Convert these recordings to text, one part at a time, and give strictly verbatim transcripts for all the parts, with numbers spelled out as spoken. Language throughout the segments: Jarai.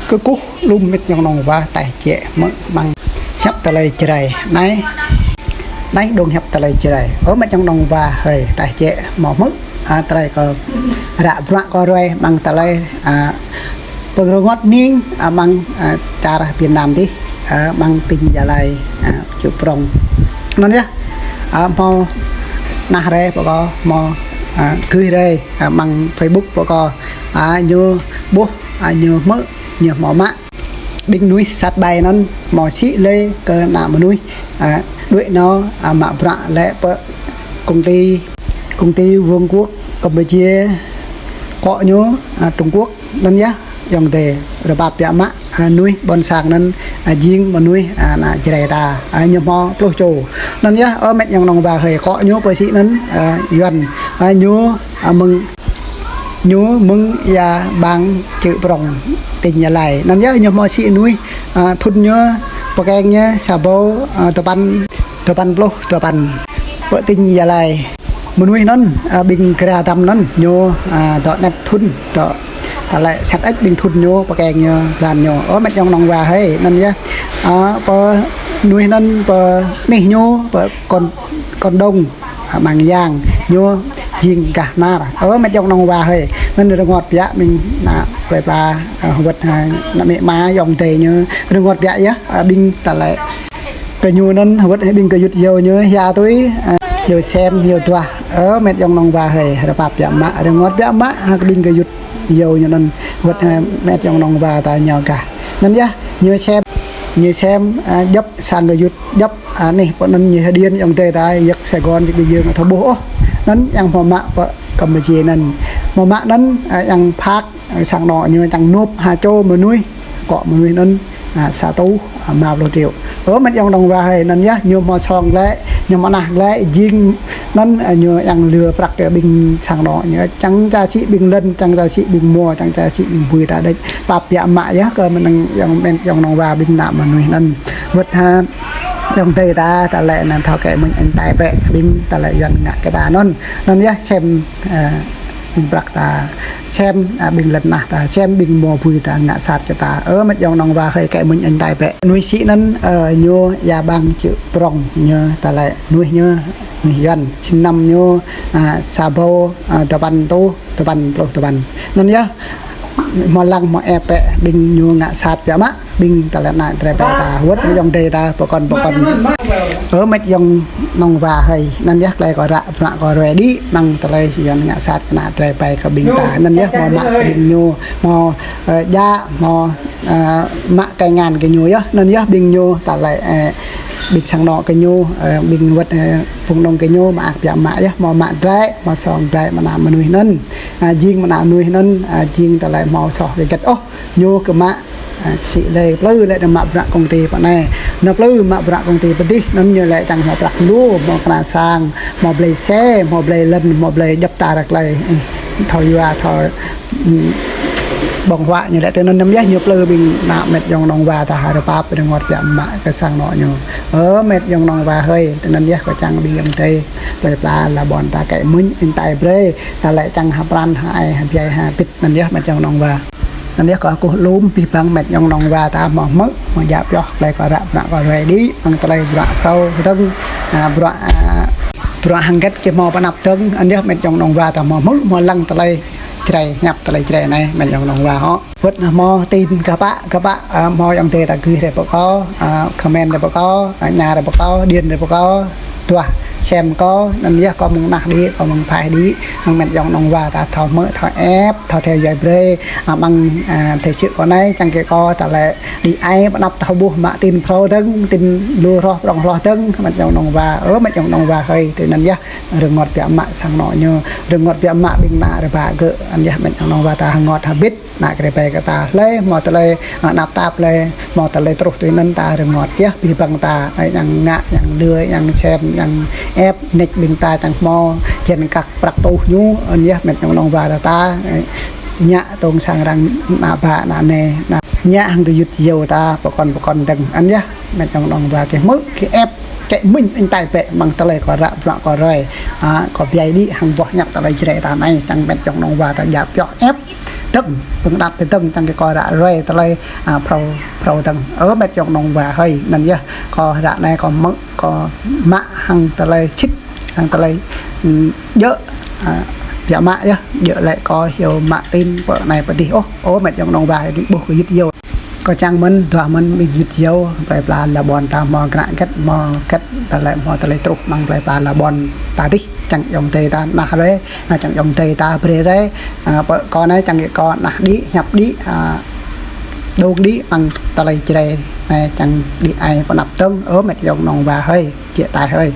Kơkuh lum met yong nong wa taih jĕ hmư̆ măng hiăp tơlơi Jrai. Anai, anai dong hiăp tơlơi Jrai. Ơ met yong nong wa hơi, taih jĕ hmâo hmư̆, a, tơlơi kơ ră bruă kơ ruai măng tơlơi, a, pơrơngot ning, a, măng, a, čar Việt Nam dih, a, măng tỉnh Gia Lai, a, Chư Prông. Anŭn yơh, a, hmâo nah rai pơkŏ, hmâo, a, gưi rai, a, măng Facebook pơkŏ, a, ñu ƀuh, a, ñu hmư̆, ñu hmâo mă. Ƀing mơnuih sat ƀai anŭn hmâo sĭ lĕ kơ ană mơnuih, a, đuaĭ nao, a, mă bruă lĕ pơ công ty, công ty Vương quốc Campuchia, akŏ ñu, a, Trung Quốc, anŭn yơh, yong adơi, rơbap biă mă, a, mơnuih ƀôn sang anŭn, a, jing mơnuih, a, ană Jrai ta, a, ñu hmâo pluh čô. Anŭn yơh, ơ met yong nong wa hơi, akŏ ñu pơ sĭ anŭn, a, Yuan, a, ñu, a, mơ̆ng Ñu mơ̆ng Ia Bang Chư Prông, tỉnh Gia Lai. Anŭn yơh ñu hmâo sĭ mơnuih, a, thun ñu, pơkeng ñu, sa rơbâo, a, dua păn, dua păn pluh dua păn. Pơ tỉnh Gia Lai. Mơnuih anŭn, a, ƀing Jrai ta anŭn, ñu, a, dŏ anet thun, dŏ tơlơi sat ĕč ƀing thun ñu, pơkeng ñu, blan ñu. Ơ met yong nong wa hơi, anŭn yơh. A, pơ mơnuih anŭn, pơ anih ñu, pơ kon, kon dong. A, măng yang, ñu jing gah nar. Ơ met yong nong wa hơi. Anŭn rơngot biă ƀing ană plơi pla, a, wơ̆t, a, ană mĕ ma yong adơi ñu. Rơngot biă yơh, a, ƀing tơlơi. Kơ ñu anŭn wơ̆t ƀing gơyut yâo ñu hia tui, a, yâo sem, yâo duah. Ơ met yong nong wa hơi. Rơbap biă mă, rơngot biă mă, a, kơ ƀing gơyut yâo ñu anŭn wơ̆t, a, met yong nong wa ta ñu gah. Anŭn yơh, ñu sem, ñu sem, a, djŏp sang gơyut djŏp, a, anih pơ anŭn ñu hơđian yong adơi ta, yơh Sài Gòn, yơh Bình Dương, thâo ƀuh ôh. Anŭn yang hmâo mă pơ Campuchia anŭn. Hmâo mă anŭn, a, yang phak, a, sang anŏ ñu čang nộp ha čô mơnuih, akŏ mơnuih anŭn, a, sa rơtuh, a, rơma pluh triệu. Ơ met yong nong wa hơi, anŭn yơh, ñu hmâo song lĕ, ñu hmâo nah lĕ, jing anŭn, a, ñu yang lơ prăk kơ ƀing sang anŏ ñu, čang ča sĭ ƀing lŏn, čang ča sĭ ƀing mô, čang ča sĭ ƀing bui ta đĕč. Pap biă mă yơh, kơ mơnăng yong met yong nong wa ƀing ană mơnuih anŭn. Wơ̆t ha, yong adơi ta, tơlơi anŭn thâo kĕ mơ̆n anh tai bĕ, ƀing tơlơi Yuan ngă kơ ta anŭn. Anŭn yơh, sem, a, ƀing prăk ta, sem, a, ƀing lŏn nah ta, sem ƀing mô bui ta ngă sat kơ ta. Ơ met yong nong wa hơi kĕ mơ̆n anh tai bĕ. Mơnuih sĭ anŭn, a, ñu Ia Bang Chư Prông, ñu tơlơi mơnuih ñu, mơnuih Yuan, sinh năm ñu, a, sa rơbâo, a, dua păn rơtuh, dua păn pluh dua păn. Anŭn yơh, hmâo lăng hmâo ĕp bĕ, ƀing ñu ngă sat biă mă, ƀing tơlơi ană Jrai ƀai ta, wơ̆t yong adơi ta, pơkŏn pơkŏn. Ơ met yong nong wa hơi, anŭn yơh tơlơi kơ ră, bruă kơ ruai đĭ, măng tơlơi Yuan ngă sat kơ ană Jrai ƀai kơ ƀing ta, anŭn yơh hmâo mă ƀing ñu, hmâo, ơ, djă, hmâo, a, mă kơ ngăn kơ ñu yơh, anŭn yơh ƀing ñu, tơlơi, ơ, ƀing sang anŏ kơ ñu, ơ, ƀing wơ̆t, ơ, phung nong kơ ñu, mă ak biă mă yơh, hmâo mă Jrai, hmâo song Jrai, mơnă mơnuih anŭn. A, jing mơnă mơnuih anŭn, a, jing tơlơi hmâo soh wơgĕt ôh, ñu kơ mă, a, sĭ lĕ plư lĕ nao mă bruă công ty pơ anai. Nao plư mă bruă công ty pơ dih, anŭn ñu lĕ čang hmâo prăk lu, hmâo kơnă sang, hmâo blơi xe, hmâo blơi lŏn, hmâo blơi djŏp tar rơklơi. Ih, thâo yua, thâo, ưm, ƀơ̆ng huă ñu lĕ tui anŭn anăm yơh ñu plư ƀing ană met yong nong wa ta ha rơbap rơngot biă mă kơ sang anŏ ñu. Ơ met yong nong wa hơi, tui anŭn yơh kơ čang ƀing yong adơi. Plơi pla la ƀôn ta kĕ mơ̆n, anh tai brơi, tơlơi čang ha pran, ha ai, ha biai, ha bit. Anŭn yơh met yong nong wa. Anŭn yơh kơ kơkuh lum abih bang met yong nong wa ta hmâo hmư̆, hmâo djă pioh, tơlơi kơ ră, bruă kơ ruai đĭ, măng tơlơi bruă phrâo dơ̆ng, a, bruă, a, bruă hăng hơgĕt kơ hmâo pơanăp dơ̆ng, anŭn yơh met yong nong wa ta hmâo hmư̆, hmâo lăng tơlơi Jrai, hiăp tơlơi Jrai anai, met yong nong wa hŏ. Wơ̆t hmâo tin kơ pă, kơ pă, a, hmâo yong adơi ta gưi rai pơkŏ, a, comment rai pơkŏ, a, ña rai pơkŏ, điện rai pơkŏ, duah sem kơ, anŭn yơh kơ mơ̆ng nah đĭ, kơ mơ̆ng phaih đĭ, mơ̆ng met yong nong wa ta thâo hmư̆, thâo ĕp, thâo theo dõi brơi, a, mơ̆ng, a, thời sự kơ anai, čang kơ kơ tơlơi đĭ ai, pơanăp thâo ƀuh mă tin phrâo dơ̆ng, tin lu hloh, prŏng hloh dơ̆ng, met yong nong wa, ơ, met yong nong wa hơi, tui anŭn yơh, rơngot biă mă sang anŏ ñu, rơngot biă mă ƀing ană rơbă gơ̆, anŭn yơh met yong nong wa ta rơngot ha bit. Ană Jrai ƀai kơ ta hlơi, hmâo tơlơi, a, năp tap hlơi, hmâo tơlơi truh tui anŭn ta rơngot yơh, abih bang ta, a, yang ngă, yang lơ, yang sem, yang ĕp, nik ƀing ta čang hmâo, jen kăk prăk tuh ñu, anŭn yơh met yong nong wa ta, a, ñă tong sang arăng ană bă, ană anai, ană ñă hăng gơyut yâo ta, pơkŏn pơkŏn dơ̆ng, anŭn yơh met yong nong wa kơ hmư̆, kơ ĕp, kơ mơ̆n, anh tai bĕ, măng tơlơi kơ ră, bruă kơ ruai, a, kơ biai đĭ, hăng boh hiăp tơlơi Jrai ta anai, čang met yong nong wa ta djă pioh ĕp. dơ̆ng, pơ̆ng đăp pơdơ̆ng, čang kơ kâo ră ruai tơlơi, a, phrâo, phrâo dơ̆ng. Ơ, met yŏng nŏng wa hơi, anŭn yơh, kâo ră anai kâo mă, kâo mă hăng tơlơi sĭt, hăng tơlơi, ưm, djơ̆, a, biă mă yơh, djơ̆ lĕ kâo hyu mă tin pơ anai pơ adih ôh. Ơ, met yŏng nŏng wa hơi, đĭ ƀuh kơ yŭt yâo. Kâo čang mơ̆n, duah mơ̆n ƀing yŭt yâo, plei pla ala ƀôn ta hmâo kră hơget, hmâo hơget, tơlơi hmâo tơlơi truh amăng plei pla ala ƀôn ta adih, čang yŏng adơi ta nah rai, a, čang yŏng adơi ta brơi rai, a, pơ kâo anai čang kơ kâo nah đĭ, hiăp đĭ, a, dŏng đĭ amăng tơlơi Jrai anai čang đĭ ai pơnăp dơ̆ng, ơ, met yŏng nŏng wa hơi, jĕ tai hơi.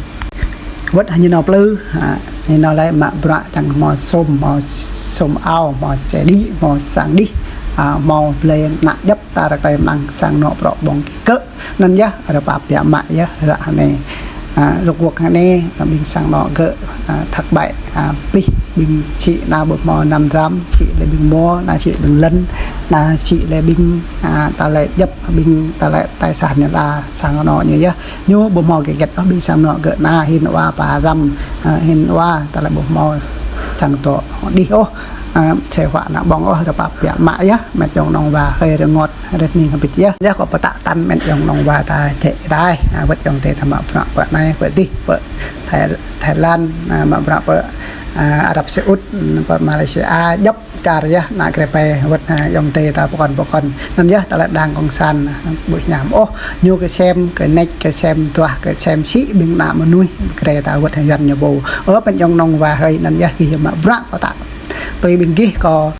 Wơ̆t hă ñu nao plư, a, ñu nao lĕ mă bruă čang hmâo sum, hmâo sum ao, hmâo xe đĭ, hmâo sang đih, a, hmâo blơi ană djŏp ta rơkơi amăng sang anŏ prŏ ƀơ̆ng kơ gơ̆. Anŭn yơh, rơpap biă mă yơh, ră hơnai. A, rơkuăk hơnai, ƀing sang anŏ gơ̆, a, thăk ƀai, a, plih, ƀing sĭ nao ƀu hmâo năm dram, sĭ lĕ ƀing mô, nao sĭ ƀing lŏn, nao sĭ lĕ ƀing, a, tơlơi djŏp, ƀing tơlơi tài sản ñu la sang anŏ ñu yơh. Ñu ƀu hmâo hơget ôh, ƀing sang anŏ gơ̆ nao hin wa pa răm, a, hin wa tơlơi ƀu hmâo sang tŏ đih ôh, a, sĕ huă nao ƀơ̆ng ôh, rơpap biă mă yơh, met yŏng nŏng wa hơi rơngot rơhning hơbĭt yơh. Yơh kâo pơtă tăn met yŏng nŏng wa ta jĕ tai, a, wơ̆t yŏng adơi ta mă bruă pơ anai, pơ adih, pơ Thái, Thái Lan, a, mă bruă pơ, a, Arab Saudi, pơ Malaysia, djŏp čar yơh, ană Jrai ƀai wơ̆t, a, yŏng adơi ta pơkŏn pơkŏn. Anŭn yơh, tơlơi đang kông san, a, ƀu hiam ôh, ñu kơsem, kơneč, kơsem duah, kơsem sĭ, ƀing ană mơnuih, Jrai ta wơ̆t hăng Yuan ñu ƀu. Ơ, met yŏng nŏng wa hơi, anŭn yơh, gih mă bruă kâo tă tui ƀing gih kâo,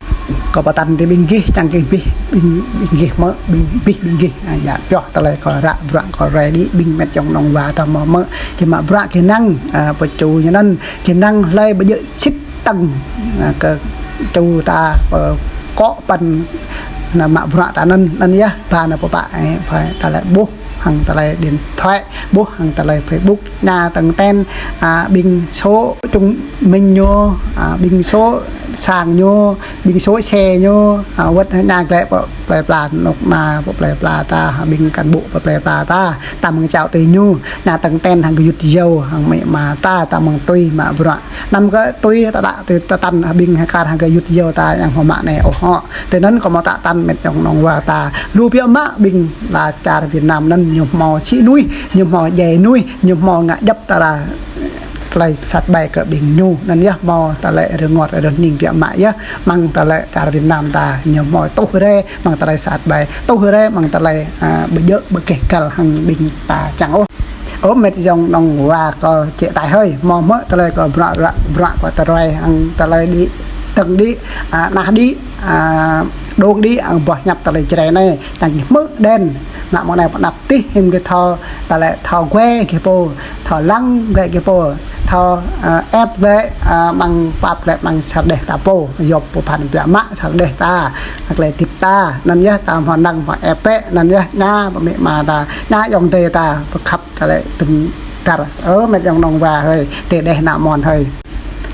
kâo pơtă tui ƀing gih, čang gih abih, ƀing, ƀing gih mơ̆, ƀing, abih ƀing gih, a, djă pioh tơlơi kâo ră, bruă kâo rai đĭ, ƀing met yŏng nŏng wa ta hmâo mơ̆, gih mă bruă gih năng, a, pơču ñu anŭn, gih năng hlơi ƀu djơ̆ sĭt tăng, a, kơ ču ta pơkŏ păn, nao mă bruă ta anŭn, anŭn yơh, ba nao pơpă, ơ, phải tơlơi ƀuh hăng tơlơi điện thoại, ƀuh hăng tơlơi Facebook, nao tơ̆ng ten, a, ƀing số chứng minh ñu, a, ƀing số sang ñu, ƀing số xe ñu, a, wơ̆t nao glĕ pơ plei pla, nŏk nao pơ plei pla ta, ƀing cán bộ pơ plei pla ta, ta mơ̆ng čao tui ñu, nao tơ̆ng ten hăng gơyut yâo, hăng amĭ ama ta, ta mơ̆ng tui mă bruă. Anăm kơ tui ta đă tui ta tăn ƀing hơkar hăng gơyut yâo ta yang hmâo mă anai ôh hŏ. Tui anŭn kâo hmâo tă tăn met yŏng nŏng wa ta. Lu biă mă ƀing la čar Việt Nam anŭn ñu hmâo sĭ nuih, ñu hmâo djai nuih, ñu hmâo ngă djŏp ta la tơlơi sat ƀai kơ ƀing ñu. Anŭn yơh hmâo tơlơi rơngot rơhning biă mă yơh. Amăng tơlơi čar Việt Nam ta ñu hmâo tuh rai amăng tơlơi sat ƀai. Tuh rai amăng tơlơi, a, ƀu djơ̆ ƀu keh kăl hăng ƀing ta čang ôh. Ơ met yŏng nŏng wa kâo jĕ tai hơi, hmâo mơ̆ tơlơi kâo bruă, bruă, bruă kâo tơruai hăng tơlơi đĭ, tơ̆ng đĭ, a, nah đĭ, a, dŏng đĭ, a, boh hiăp tơlơi Jrai anai, čang gih hmư̆ đen, nao mơ̆ng anai pơnăp tih, hiư̆m gih thâo, tơlơi thâo gue gih pô, thâo lăng gue gih pô, thâo, a, ĕp gue, a, amăng pap gue amăng sa đeh ta pô, yŏp pơphan biă mă sa đeh ta, tơlơi tip ta, anŭn yơh ta hmâo năng hmâo ĕp bĕ, anŭn yơh nao pơ amĭ ama ta, nao yŏng adơi ta, pơkhăp tơlơi tơ̆ng dar. Ơ, met yŏng nŏng wa hơi, tơdeh ană mơnuih hơi.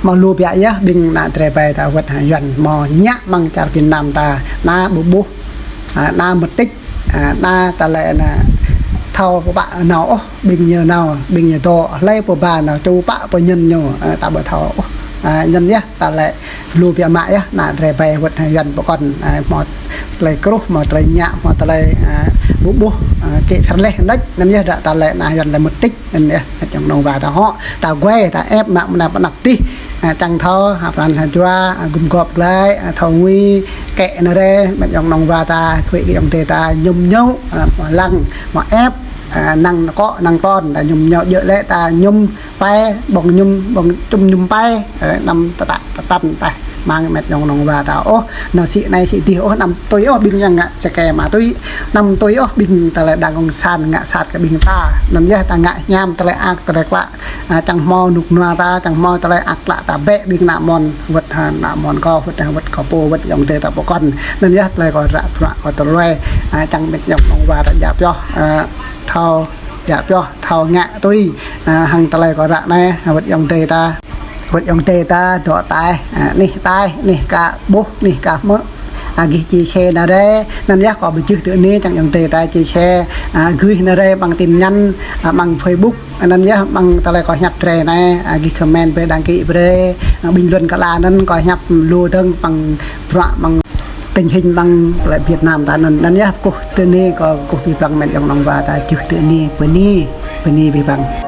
Hmâo lu biă yơh, ƀing ană Jrai ƀai ta wơ̆t hăng Yuan, hmâo ñă amăng čar Việt Nam ta, ană ƀu ƀuh, a, ană mơtĭč, a, ană tơlơi ană thâo pơpă nao ôh, ƀing ñu nao, ƀing ñu dŏ, hlơi pơba nao, ču pă pơñen ñu, a, ta ƀu thâo ôh. A, anŭn yơh, tơlơi lu biă mă yơh, ană Jrai ƀai wơ̆t hăng Yuan pơkŏn, a, hmâo tơlơi kruh, hmâo tơlơi ñă, hmâo tơlơi, a, ƀu ƀuh, a, kĕ phar leh anŭn, anŭn yơh, ră tơlơi ană Yuan tơlơi mơtĭč, anŭn yơh, met yŏng nŏng wa ta hŏ, ta gue, ta ĕp, mă mơnă pơnăp tih, a, čang thâo, ha, pran ha jua, a, gum gŏp glaĭ, a, thâo ngui, kĕ anŭn rai, met yŏng nŏng wa ta, kơwĭ kơ yŏng adơi ta, ñŭm ñŭ, a, hmâo lăng, hmâo ĕp, a, năng kŏ, năng ton, ta ñŭm ñŭ djơ̆ lĕ, ta ñŭm pai, ƀơ̆ng ñŭm, ƀơ̆ng čum ñŭm pai, ơ, anăm tơtă, tơtăn tah, amăng met yŏng nŏng wa ta ôh, nao sĭ anai sĭ adih ôh, anăm tui ôh, ƀing yang ngă sơkê mă tui, anăm tui ôh, ƀing tơlơi đang kông san ngă sat kơ ƀing ta, anŭn yơh ta ngă hiam tơlơi ak, tơlơi klă, a, čang hmâo rơnŭk rơnua ta, čang hmâo tơlơi ak klă ta bĕ ƀing ană mơnuih wơ̆t hăng ană mơnuih kâo, wơ̆t hăng wơ̆t kâo pô, wơ̆t yŏng adơi ta pơkŏn. Anŭn yơh tơlơi kâo ră bruă kâo tơruai, a, čang met yŏng nŏng wa ta djă pioh, a, thâo djă pioh, thâo ngă tui, a, hăng tơlơi kâo ră anai, wơ̆t yŏng adơi ta, wơ̆t yŏng adơi ta, dŏ ataih, a, anih ataih, anih ka ƀuh, anih ka hmư̆, a, gih chia sẻ anŭn rai, anŭn yơh kâo pơjưh tui anai, čang yŏng adơi ta chia sẻ, a, gửi anŭn rai amăng tin nhắn, a, amăng Facebook, anŭn yơh amăng tơlơi kâo hiăp Jrai anai, a, gih comment brơi, đăng ký brơi, a, bình luận kơ la anŭn kâo hiăp lu dơ̆ng amăng bruă amăng tình hình ƀăng plơi Việt Nam ta anŭn, anŭn yơh kơkuh tơ ni, kơ kơkuh abih bang met yong nong wa ta čuh tơ ni, bơni, bơni abih bang.